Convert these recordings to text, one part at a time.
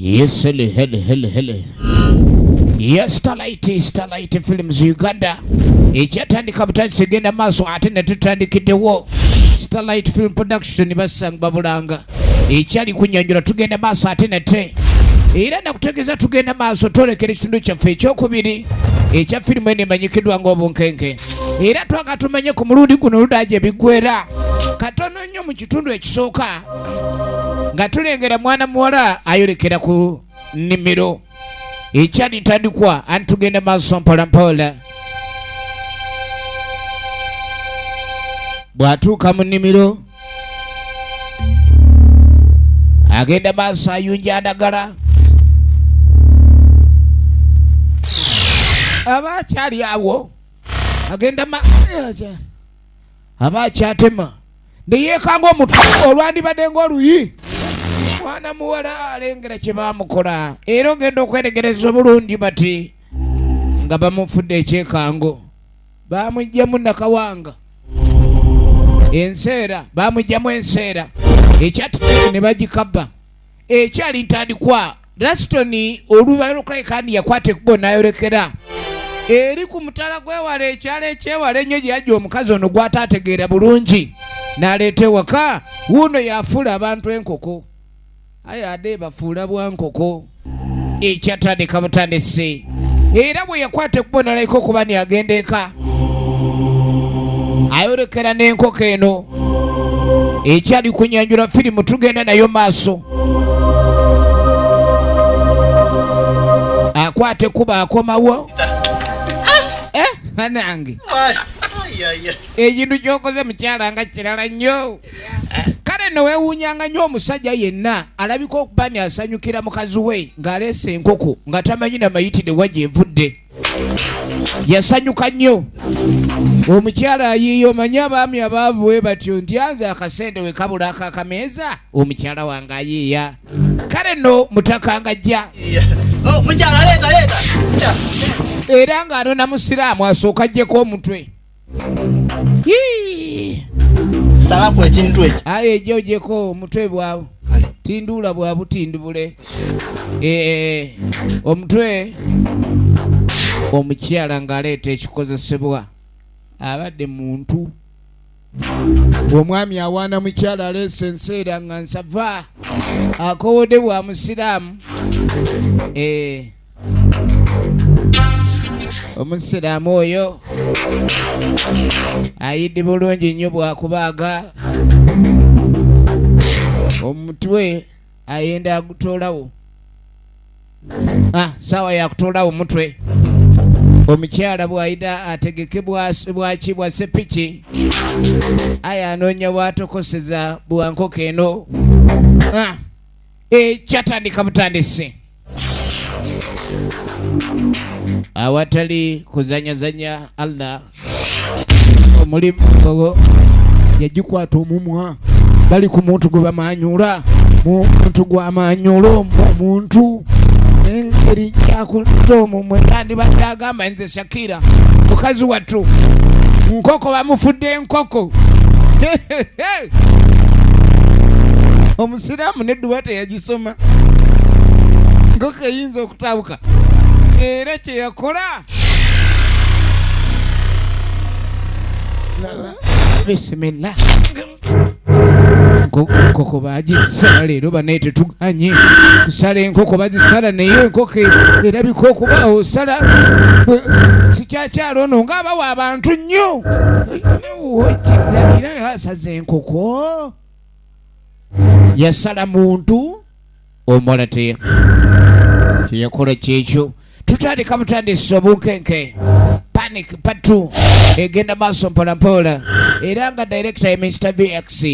Yes, hele, hele, hele, hele. Yes, Starlight, Starlight Films Uganda ekyatandika butandisi egenda maaso ate ne tutandikiddewo Starlight Film Production basangibwa Bulanga ekyali kunyanjula tugenda maaso ate nate era nakutegeeza tugenda maaso twolekera ekitundu kyaffe ekyokubiri ekya firimu eno emanyikiddwa ng'obunkenke era twagala tumanye ku mulundi guno oludda gye biggwera katono nnyo mu kitundu ekisooka nga tulengera mwana muwala ayolekera ku nnimiro ekyali ntandikwa anti tugenda maaso mpolampola bw'atuuka mu nnimiro agenda maaso ayunja ndagala aba akyali awo agenda ma aba akyatema neyekanga omutwe olwandibadde ngaoluyi mwana muwala alengera kye bamukola era ogenda okweregereza obulungi bati nga bamufudde ekyekango bamugyamu nakawanga enseera bamugyamu enseera ekyati ne bagikabba ekyali ntandikwa Rasitoni oluvannyuma lw'okulabika nti yakwata ekkubo n'ayolekera eri ku mutala gw'ewala ekyalo ekyewala ennyo gye yajja omukazi ono gw'ataategeera bulungi n'aleeta ewaka wuuno yafuula abantu enkoko aye ade bafuula bwa nkoko ekyatandika butandisi era bwe yakwata ekkubo n'alabika okuba ni agenda eka ayolekera n'enkoko eno ekyali kunyanjula firimu tugenda nayo maaso akwate kuba akomawo eh, banange ekintu kyokoze mukyala nga kirala nnyo kale no wewunyanga nnyo omusajja yenna alabika okuba ni asanyukira mukazi we ng'aleese enkoko nga tamanyi na mayitire wa gyevudde yasanyuka nnyo omukyala ayiiya omanyi abaami abaavu we batyo nti anze akasente we kabula akakameeza omukyala wange ayiiya kale nno mutaka nga ajja oh, era ng'anona musiraamu asooka ajjeko omutwe Salaku ekintu ekyo. Aye ejo ojeko omutwe bwawo. Tinduula bwa butindubule. Eh, omutwe omukyala ng'aleeta ekikozesebwa abadde muntu omwami awaana mukyala aleese enseera nga nsava akowodde bwa musiraamu eh. Omusiraamu oyo ayiddi bulungi nnyo bwakubaaga omutwe ayenda agutoolawo. Ah, saawa yakutoolawo mutwe. Omukyala bw'ayida ategeke bwaki bwa sepiki aye anoonya bwatokoseza bwa nkoko eno. Ah, ekyatandika butandisi. Awatali kuzanyazanya Allah omulimu ogwo yagikwata omumwa bali ku muntu gwe bamanyula muntu gwamanyula omuntu engeri gyakuta omumwe yandibadde agamba nze Shakira mukazi wattu nkoko bamufudde enkoko omusiraamu nedduwa teyagisoma nkoko eyinza okutabuka era kyeyakola bisimillah nkoko bagisala leero banaye tetuganye kusala enkoko bazisala naye enkoko erabika okuba osala sikyakyalo ono ngaabawa abantu nnyo asaze enkoko yasala muntu omuwala teyakola kyekyo tutandika butandisi obunkenke panic patu egenda maaso mpolampola era nga director ye Mr VX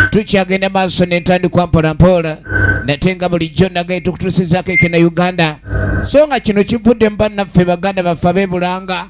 tukyagenda maaso nentandikwa mpolampola nate nga bulijjo nagaye tukutusizaako ekena Uganda so nga kino kivudde mu bannaffe baganda baffe ab'ebulanga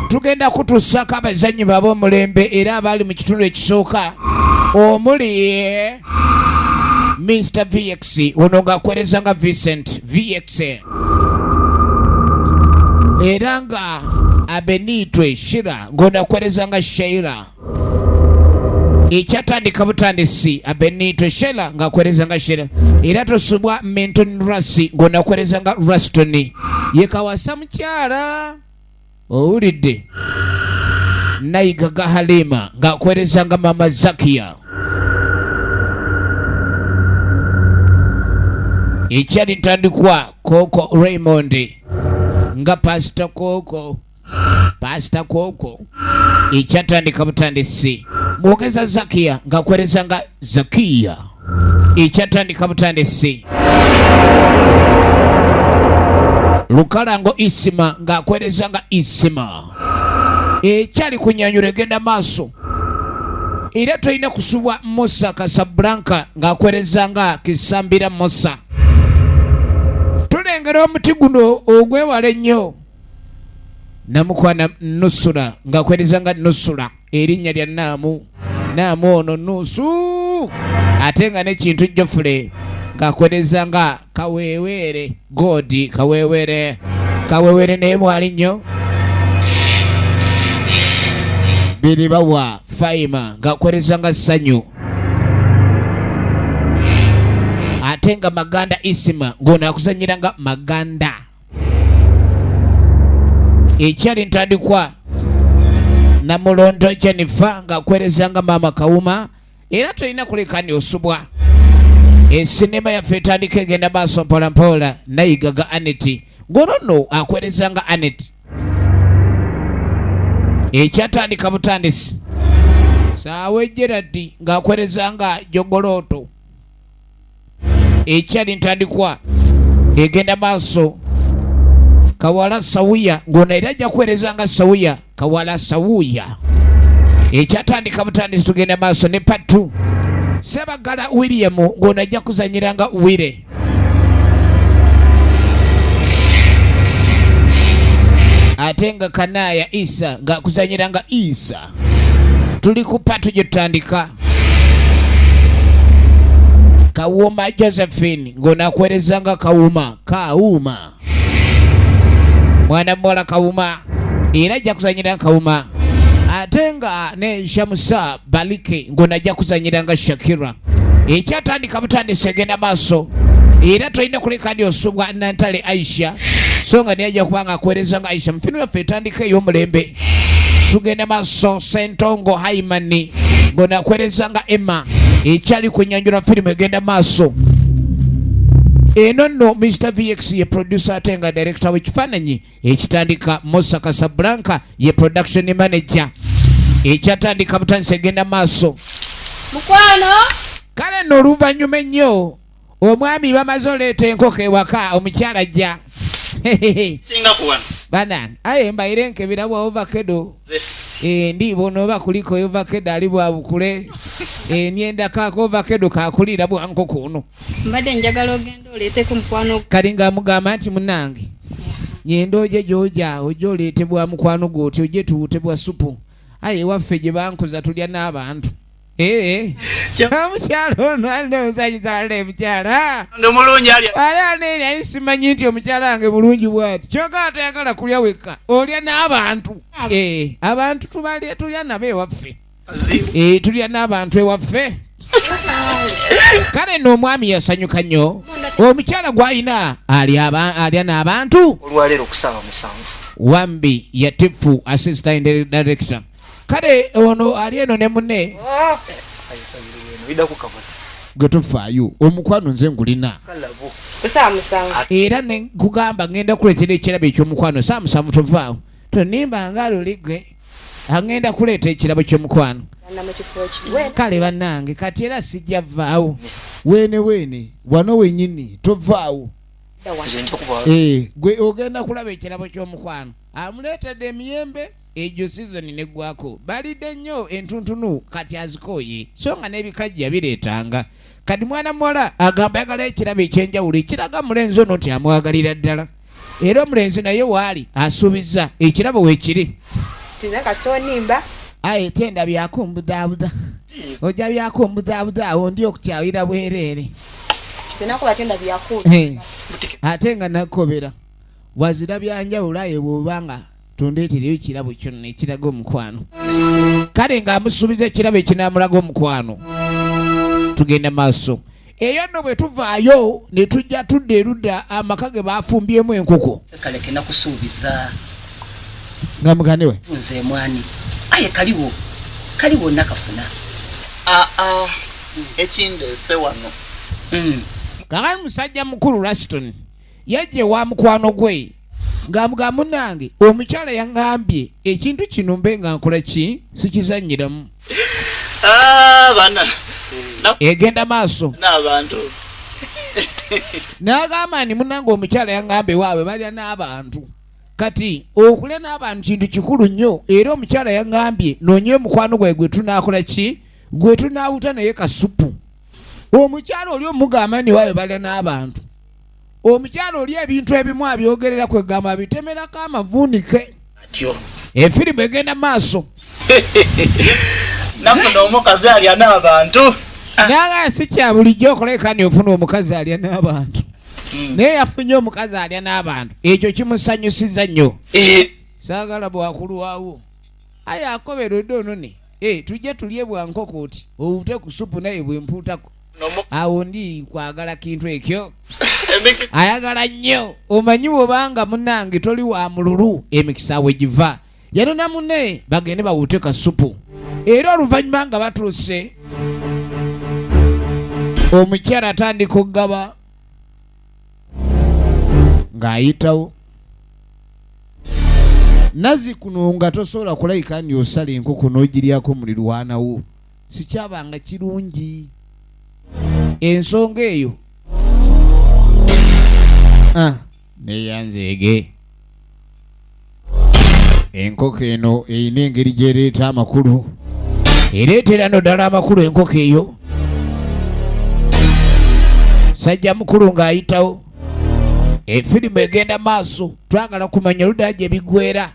tugenda kutuusako abazannyi babe omulembe era abaali mu kitundu ekisooka omuli Mr VX ono ng'akwereza nga Vincent VX era nga Abenitwe Shira ng'ono akwereza nga Sheila ekyatandika butandisi Abenitwe Shela ng'akwereza nga Shira. Era tosubwa Menton Rasi ng'onakwereza nga Raston ye kawasa mukyala. Owulidde Naigaga Halima ng'akwereza nga Mama Zakia. Ekyali ntandikwa Koko Raymond nga Pasita Koko. Pasita Koko ekyatandika butandisi. Mwogeza Zakia ng'akwereza nga Zakia. Ekyatandika butandisi. Lukalango Isima ng'akwereza nga Isima. Ekyali ku nyanjula egenda maaso. Era tolina kusubwa Musa Casablanca ng'akwereza nga Kisambira Musa. Tulengera omuti guno ogwewala ennyo. Namukwana Nusura ng'akwereza nga Nusura. Erinnya lya Naamu. Naamu ono Nusu. Ate nga n'ekintu Jofule ng'akwereza nga Kaweweere. God Kaweweere. Kaweweere naye mwali nnyo. Biribawa Faima ng'akwereza nga Ssanyu. Ate nga Maganda Isima ng'ono akuzannyira nga Maganda. Ekyali ntandikwa Namulondo Jennifer ng'akwereza nga Maama Kawuma. Era tolina kuleka ni osubwa. Esinema yaffe etandika egenda maaso mpola mpola. Nayigaga Aneti ng'ono nno akwereza nga Aneti. Ekyatandika butandisi Saawe Gerard ng'akwereza nga Jogolooto. Ekyali ntandikwa egenda maaso Kawala Sawuya ng'ono era ajja kuweereza nga Sawuya. Kawala Sawuya. Ekyatandika butandisi tugenda maaso ne patu. Sebagala William ng'ono ajja kuzanyira nga Wire. Ate nga Kanaaya Isa ng'akuzanyira nga Isa. Tuli ku patu gye tutandika. Kawuma Josephine ng'ono akuweereza nga Kawuma. Kawuma. Mwana muwala Kawuma era ajja kuzanyira Kawuma. Ate nga ne Shamusa Balike ng'ono ajja kuzanyira nga Shakira. Ekyatandika butandisi egenda maaso. Era tolina kuleka ndi osubwa Nantale Aisha. So nga naye ajja kuba nga akuweereza nga Aisha. Mu firimu yaffe etandika ey'omulembe. Tugenda maaso Sentongo Haimani ng'ono akuweereza nga Emma. Ekyali ku nyanjula firimu egenda maaso. Eno nno Mister VX ye producer ate nga director w'ekifaananyi ekitandika. Musa Casablanca ye production manager. Ekyatandika butandisi egenda maaso. Mukwano. Kale nno oluvannyuma ennyo omwami bamaze oleeta enkoko ewaka omukyala ajja. Singa ku wano. Banange, aye mbaire nkebera bwa ovakedo. Ndi bona oba kuliko ovakedo ali bwa bukule. Nyenda kaako ovakedo kakulira bwa nkoko ono. Mbadde njagala ogende oleeteko mukwano. Kali ng'amugamba nti munnange, nyenda oje gy'oja ojje oleete bwa mukwano gwo oti ojje tuwute bwa supu. Aye ewaffe gye bankuza tulya n'abantu. Omukyala ono alina omusajja alina omukyala. Ndi mulungi alya. Ate ane yali simanyi nti omukyala wange mulungi bw'ati. Kyokka toyagala kulya wekka, olya n'abantu. Abantu tubalya, tulya nabo ewaffe. Tulya n'abantu ewaffe. Kale nno omwami yasanyuka nnyo. Omukyala gw'alina alya n'abantu. Olwaleero okusaawa 7. Wambi Yatifu assistant director. Kale ono ali eno ne munne. Gwe tofaayo, omukwano nze ngulina. Kusaawa 7. Era ne nkugamba ngenda kuleetera ekirabo eky'omukwano. Saawa 7 tovaawo. Tonimba nga luli gwe. Angenda kuleeta ekirabo ky'omukwano. Kale bannange kati era sijja vaawo. Weene weene wano wennyini tovaawo. Gwe ogenda kulaba ekirabo ky'omukwano. Amuleetedde emiyembe. Egyo season neggwako. Balidde nnyo entuntunu kati azikooye. So nga n'ebikajja bireetanga. Kati mwana muwala agamba ayagala ekirabo eky'enjawulo ekiraga mulenzi ono nti amwagalira ddala. Era omulenzi naye waali asuubizza ekirabo weekiri. Tinza kasita onimba. Aye tenda byakumbudaabuda. Ojja byakumbudaabuda awo ndi okukyawira bwereere. Nze nakola tenda byaku. Ate nga nakobera. Wazira byanjawulo aye bw'oba nga tondeetereyo ekirabo kyonna ekiraga omukwano. Kale ng'amusuubiza ekirabo ekinaamulaga omukwano. Tugenda maaso. Eyo nno bwe tuvaayo ne tujja tudda erudda amaka ge baafumbyemu enkoko. Kale ke nakusuubiza. Nga mugane we. Nze emwani. Aye kaliwo. Kaliwo nakafuna. Aa, ekindeese wano. Kakati musajja mukulu Raston yajja ewa mukwano gwe ng'amugamba munnange omukyala yaŋŋambye ekintu kino mbe nga nkola ki sikizannyiramu. Ah, bana. Egenda maaso. N'abantu. N'agamba nti munnange omukyala yaŋŋambye ewaabwe balya n'abantu. Kati okulya n'abantu kintu kikulu nnyo era omukyala yaŋŋambye noonye mukwano gwawe gwe tunaakola ki gwe tunaawuta naye kasupu. Omukyala oli omugamba nti ewaabwe balya n'abantu. Omukyala oli ebintu ebimu abyogerera kwegamba abitemerako amavuunike. Atyo. Efirimu egenda maaso. Nafuna omukazi alya n'abantu. Naga si kya bulijjo okuleka ni ofuna omukazi alya n'abantu. Naye yafunye omukazi alya n'abantu. Ekyo kimusanyusiza nnyo. Saagala bwakulwawo. Aye akobera ode onone. Tujje tulye bwa nkoko oti owute ku supu naye bwe mpuutako. Awo ndi kwagala kintu ekyo. Ayagala nnyo. Omanyi bw'obanga munnange toli wa mululu emikisa we giva. Yanona munne bagende bawuute kasupu. Era oluvannyuma nga batuuse omukyala atandika okugaba ng'ayitawo. Nazi kuno nga tosobola kulabika nti osala enkoko n'ogiryako mulirwana wo. Sikyabanga kirungi ensonga eyo. Neyanzeege enkoko eno erina engeri gy'ereeta amakulu, ereetera no ddala amakulu enkoko eyo. Sajja mukulu ng'ayitawo, efirimu egenda maaso, twagala kumanya oludda gye bigwera.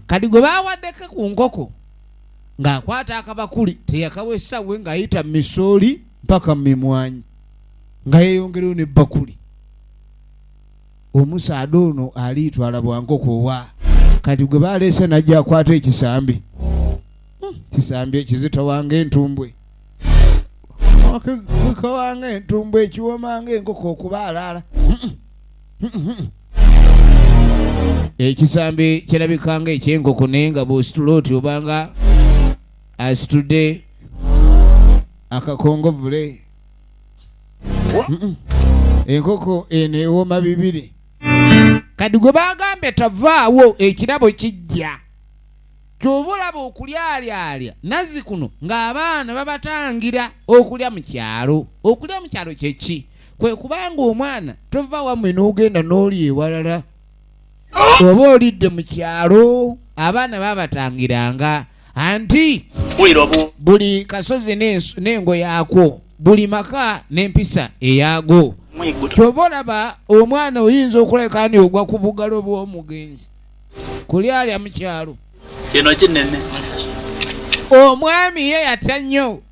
Kati gwe bawaddeko ku nkoko ng'akwata akabakuli teyakawesa we ng'ayita mu misooli mpaka mu mimwanyi nga yeeyongereyo n'ebbakuli. Omusaadha ono aliitwala bwa nkoko wa? Kati gwe baleese n'ajja akwata ekisambi. Kisambi ekizitowa ng'entumbwe. Kikawa ng'entumbwe, ekiwooma ng'enkoko okuba alaala. Ekisambi kirabika ng'ekyenkoko naye nga bw'ositula oti obanga asitudde akakongovule. Enkoko eno ewooma bibiri. Kati gwe bagambye tavaawo ekirabo kijja. Ky'ova olaba okulyalyalya nazzi kuno ng'abaana babatangira okulya mu kyalo. Okulya mu kyalo kye ki? Kwe kubanga omwana tova wammwe n'ogenda n'olya ewalala. Oba olidde mu kyalo, abaana babatangiranga anti buli kasozi n'engo yaakwo, buli maka n'empisa eyaago. Ky'ova olaba omwana oyinza okulabika nti ogwa ku bugalo bw'omugenzi. Kulyalya mu kyalo. Kino kinene. Omwami ye yatya nnyo.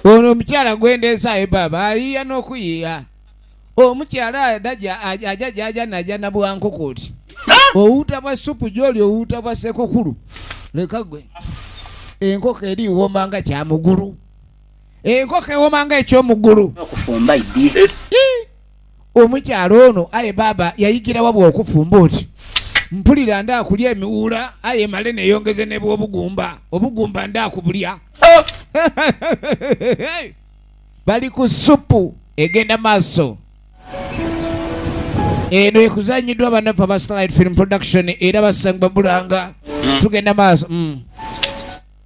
Ono omukyala gwendeese aye baaba ayiiya n'okuyiiya. Omukyala adaja aja gyaja naja na bwa nkoko oti. Owuuta bwa ssupu gy'oli owuuta bwa ssekukulu. Leka gwe. Enkoko eri ewoma nga kyamugulu. Enkoko ewoma nga ekyomugulu. Okufumba idi. Omukyala ono aye baaba yayigira wabwe okufumba oti. Mpulira ndaakulya emiwuula aye male neyongeze ne bw'obugumba. Obugumba ndaakubulya. Bali ku ssupu egenda maaso. Eno ekuzanyiddwa bannaffe aba Starlight Film Production era basangibwa Bulanga. Tugenda maaso.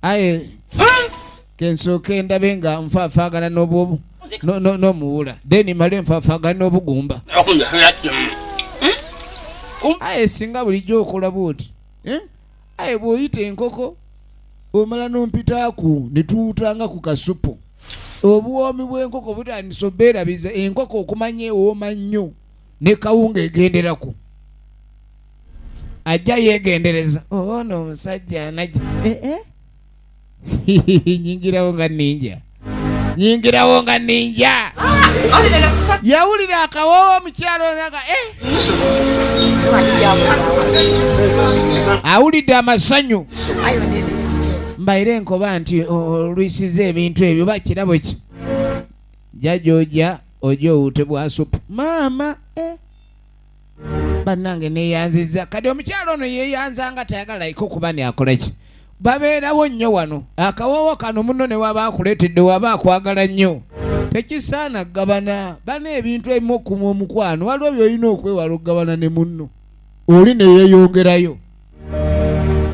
Aye kensooke ndabe nga nfaafaagana n'omuwula then male nfaafaagana n'obugumba. Aye singa bulijjo okola bw'oti. Aye bw'oyita enkoko omala n'ompitaaku ne tuwutanga ku kasupu. Obuwoomi bw'enkoko butandise obeerabiza enkoko okumanya ewooma nnyo ne kawunga egenderako. Ajja yeegendereza. Ono omusajja anajja. Nyingirawo nga ninja. Nyingirawo nga ninja. Yawulira akawoowo omukyalo ono aga, Awulidde amasanyu. Mbaire nkoba nti olwisiza ebintu ebyo oba kirabo ki? Jjaja oja oje owuute bwa supu maama eh. Bannange neyanziza kati omukyala ono yeyanza nga tayagala iko kuba ni akola ki babeerawo nnyo wano akawoowo kano munno ne waba akuleetedde waba akwagala nnyo tekisaana kugabana bana ebintu ebimu okukuma omukwano waliwo byolina okwewala okugabana ne munno oli neyeyongerayo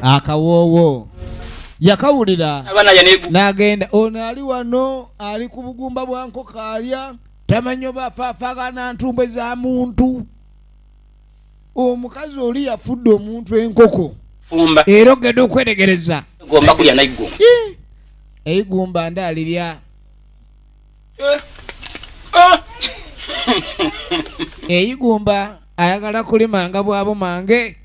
akawoowo yakawulira n'agenda ono ali wano ali ku bugumba bwa nkoko alya tamanyi oba afaafagana ntumbwe za muntu omukazi oli yafudde omuntu enkoko era ogenda okwetegereza eigumba ndalirya eh. Ah. Eigumba ayagala kulimanga bwabumange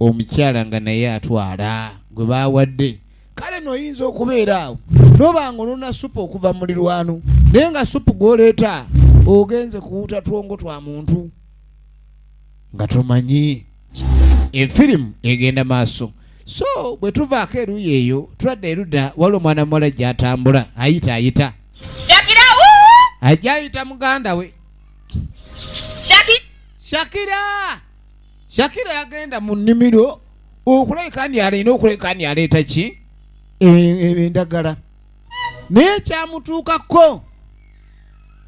omukyala nga naye atwala gwe bawadde kale noyinza okubeera awo noba nga onona supu okuva mulirwano naye nga supu gwoleeta ogenze kuwuta twongo twa muntu nga tomanyi efirimu egenda maaso so bwe tuvaako eruyi eyo tuladde erudda waliwo omwana muwala gyatambula ayita ayita ajja ayita muganda we Shakira Shakira yagenda mu nnimiro okulabika nti alina okulabika nti aleeta ki endagala naye kyamutuukako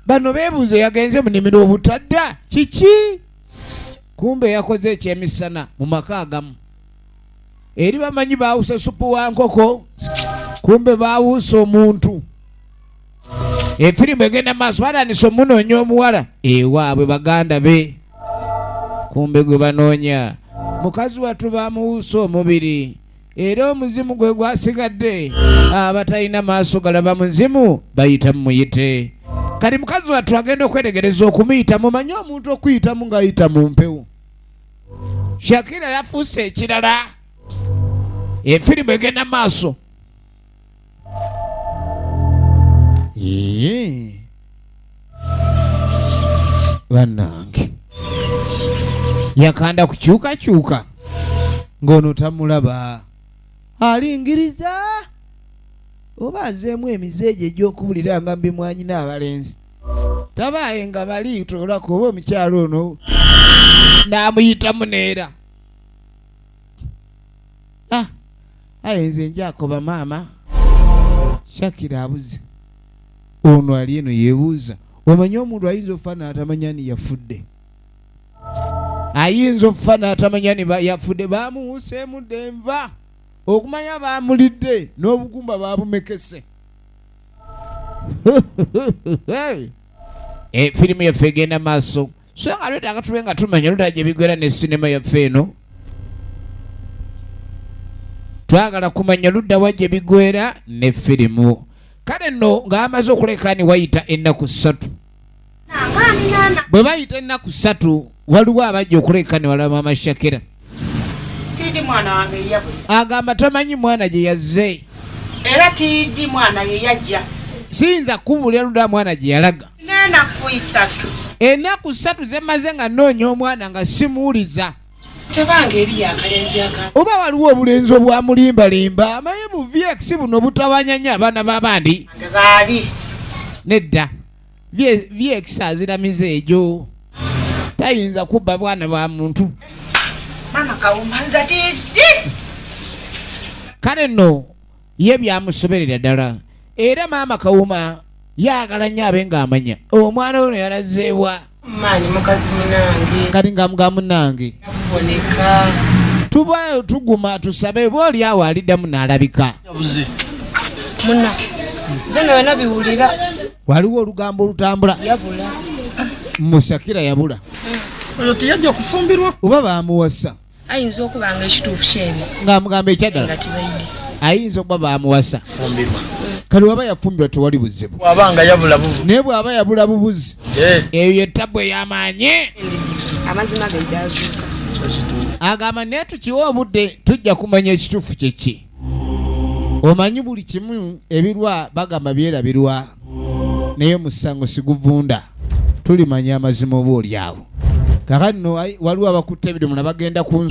bano beebuuza yagenze mu nnimiro obutadda kiki kumbe yakoze ekyemisana mu maka agamu eri bamanyi baawuse supu wa nkoko kumbe baawuuse omuntu efirimu egenda maaso batandise omunoonya omuwala ewaabwe baganda be kumbe gwe banoonya mukazi wattu bamuwuusa omubiri era omuzimu gwe gwasigadde abatalina maaso galaba muzimu bayita mumuyite kati mukazi wattu agenda okwetegereza okumuyita mumanyi omuntu okuyitamu ng'ayita mu mpewo shakira yafuuse ekirala efirimu egenda maaso Bannange yakanda kukyukakyuka ng'ono tamulaba alingiriza oba azeemu emize egyo egy'okubulira nga mbimwanyina abalenzi tabaaye nga bali toolako oba omukyalo ono n'amuyitamu neera ah, aye nze njakoba maama shakira abuze ono ali eno yebuuza omanyi omuntu ayinza okufa n'atamanya ni yafudde ayinza okufa n'atamanya ni yafudde bamuwuseemu dda enva okumanya bamulidde n'obugumba babumekese eh, firimu yaffe egenda maaso so nga lwetaaga tube nga tumanya olutala gye bigwera ne sinema yaffe eno twagala kumanya ludda wa gye bigwera ne firimu kale nno ng'amaze okuleka ni wayita ennaku ssatu bwe bayita ennaku ssatu waliwo abajja okuleka ne walaba maama shakira agamba tamanyi mwana gye yazze era tiidi mwana ye yajja siyinza kubuulira ludda mwana gye yalaga Enaku ssatu zemaze nga nnoonya omwana nga simuwuliza. Oba waliwo obulenzi obwamulimbalimba amanyi bu VX buno butawanya nnyo abaana b'abandi. Nedda VX azira mize egyo tayinza kubba bwana bwa muntu. Kale nno ye byamusoberera ddala era maama Kawuma yagala nnyo abe ng'amanya omwana ono yalazeewa maani mukazi munange kati nga muga munange kuboneka tuba tuguma tusabe oba oli awo aliddamu n'alabika muna nze nona biwulira waliwo olugambo olutambula yabula musakira yabula oyo teyajja kufumbirwa oba bamuwasa Ayinza okuba nga ekituufu kyene. Ng'amugamba ekyaddala. Nga tibaidhi. Ayinza okuba baamuwasa. Fumbirwa. Kati waba yafumbirwa tewali buzibu. Bw'aba nga yabula bubuzi. Naye bw'aba yabula bubuzi. Eh. Eyo ye ttabu ey'amaanyi. Amazima gaidha azuuka. Agamba naye tukiwe obudde tujja kumanya ekituufu kye ki. Omanyi buli kimu ebirwa bagamba byerabirwa naye omusango siguvunda tulimanya amazima oba oli awo. Kakati no waliwo abakutte ebidomola bagenda ku.